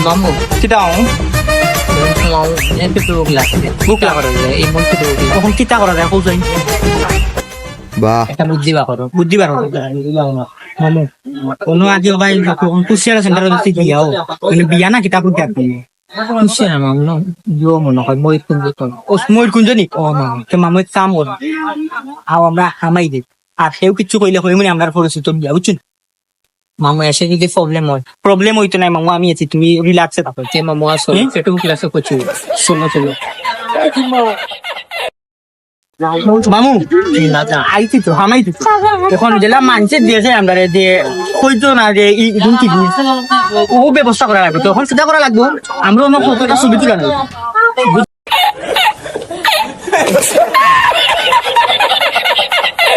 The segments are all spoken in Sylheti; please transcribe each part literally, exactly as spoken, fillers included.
মামু, কিতা অউ? মামু, একটু ভুক লাগছে। ভুক লাগছে? এই মন তো ভুক লাগছে। অখন কিতা করা যায়, কও চাই? বাহ। একটা বুদ্ধি বার করো। বুদ্ধি বার করো। মামু, কোনো আগে ভাই, কুশিয়ারা সেন্টার হচ্ছে বিয়াও। মানে বিয়া না কিতা বুদ্ধি আপনি? কুশিয়ারা মামু, না। জিও মনে হয়, ময়ূরকুঞ্জ তো। ও, ময়ূরকুঞ্জ নি? ও মামু, তো মামু এক কাম করো। আও আমরা হামাই দেই। আর কেউ কিচ্ছু কইলে কইমু নি আমরার পরিচিত বিয়া, বুঝছো নি? মামু, এসে যদি প্রবলেম হয়, প্রবলেম হইতো না মামু, আমি আছি, তুমি রিল্যাক্সে থাকো। যে মামু আসো, হুম? একটু রিল্যাক্সে করছি। শোনো, শোনো। মামু, আইছি তো, হামাইছি তো। এখন যেলা মানষে দিয়েছে আমরা যে কইতো না যে এই গুণ কি গুণ, ও ব্যবস্থা করা লাগবে। তো এখন চিন্তা করা লাগবে, আমরা আমার কতটা সুবিধা লাগবে।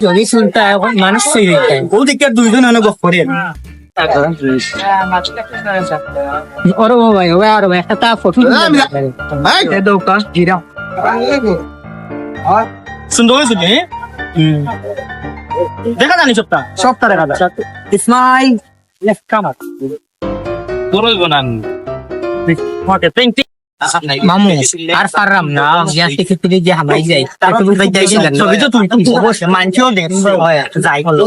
যদি শুনতে হয়, এখন মানুষ সেই হইতে হয়। ও দিকে দুইজন অনেক গপ করে। ওরে ও ভাই, ও ভাই, আরে ভাই, একটা ফটো তুলে এই! এ দৌকা, জিরা। সুন্দর হয়েছে নি? হুম। দেখা জানি সবটা? সবটা দেখা যায়। ইসমাইল, লেফট কামার। বড় হইব না আমি। ওকে, থ্যাংক ইউ। মামু, আর পারলাম না। গ্যাস থেকে ফিরে যে হামাই যাই। একটু বুঝাই যাই, ছবি তো তুলতে অবশ্যই, মানছেও দেখ। হয়, যাই হলো।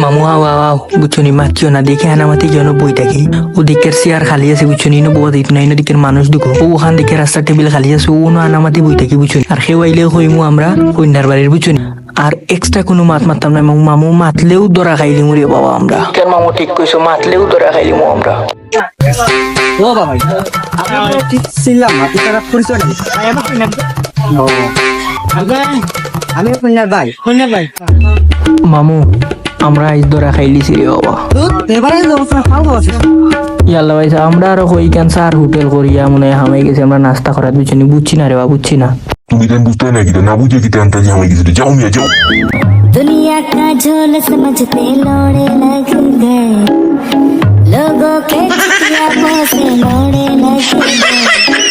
মামু, আও, আও, আও, বুঝছো নি, মাতিও না, দেখে আনামাতি যেন বই থাকি। ও দিকের চেয়ার খালি আছে, বুঝছো নি, ইনো বওয়া যাইতো না, ইনো দিকের মানুষ ঢুকো। ও ওখান দিকে রাস্তার টেবিল খালি আছে, ও না আনামাতি বই থাকি, বুঝছো নি। আর কেউ আইলে কইমু আমরা কইন্যার বাড়ির, বুঝছো নি। আর এক্সট্রা কোনো মাত মাততাম না, মামু, মামু মাতলেও ধরা খাইলিমু রে বাবা আমরা। কেন মামু, ঠিক কইছো, মাতলেও ধরা খাইলিমু আমরা। ও বাবা, আমরা ঠিক ছিলাম না, আপনারা পরিচয় নেই। ভাই, আমার কইন্যার ভাই। ও। আমরা, আমি কইন্যার ভাই। কইন্যার ভাই। মামু, আমরা আইজ ধরা খাইলিছি রে বাবা। ধুর, এবারে এই অবস্থা ফালতু আছে। ইয়াল্লা ভাই সাহেব, আমরা আরো কই কেন স্যার হোটেল করিয়া মনে হয় হামাই গেছি, আমরা নাস্তা করাত বুঝছি নি, বুঝছি না রে বাবা, বুঝছি না। তুমি তাই বুঝতে না কিতা, না বুঝে কিতা আনতে যে হামাই গেছি, যাও মিয়া, যাও। दुनिया का झोल समझते लौड़े लग गए, लोगों के चुटियापों से लौड़े लग गए।